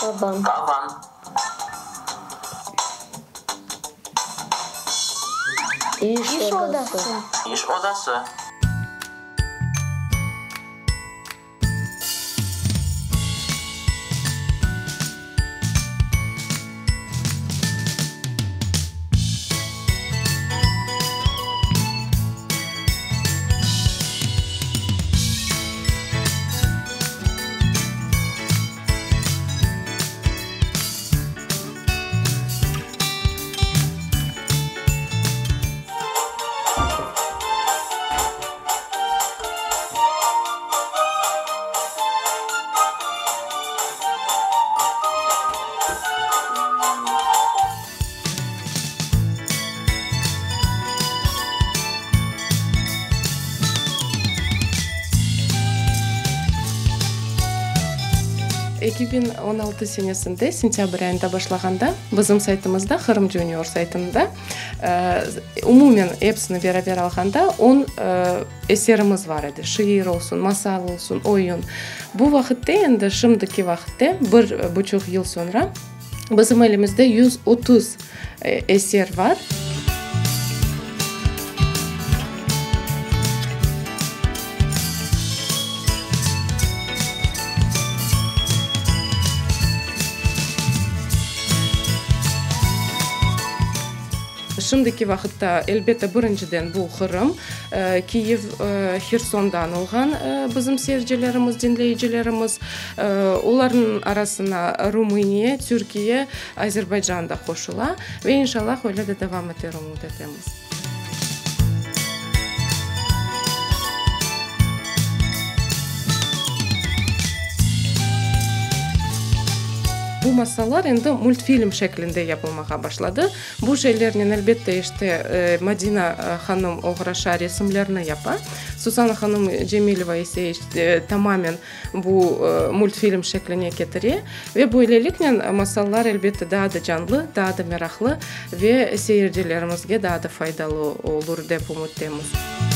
Babam. Tavan. İş odası. İş odası. 2016 senesinde sentâbr ayında başlağanda bizim saytımızda, Qırım Junior saytında, umumen episini beraber alğanda on eserimiz bar edi, şiir olsun, masal olsun, oyun. Bu vaqıtte endi, şimdiki vaqıtte, bir buçuq yıl soñra, bizim elimizde 130 eser bar. Şimdiki vaqıtta, elbette, birinciden bu Qırım, Kiyev, Hersondan olğan bizim seyircilerimiz, diñleyicilerimiz. Olarnıñ arasına Rumıniya, Türkiye, Azerbaycan da qoşula ve inşallah öyle de devam eter, ümüt etemiz. Bu masallar endi multfilm şeklinde yapılmağa başladı. Bu şeylernen, elbette, işte, Madina hanım oğraşa, resimlerni yapa. Susana hanım Cemileva ise tamamen bu multfilm şekline ketire. Ve böyleliknen masallar, elbette, daa da canlı, daa da meraqlı ve seyircilerimizge daa da faydalı olur, dep ümüttemiz.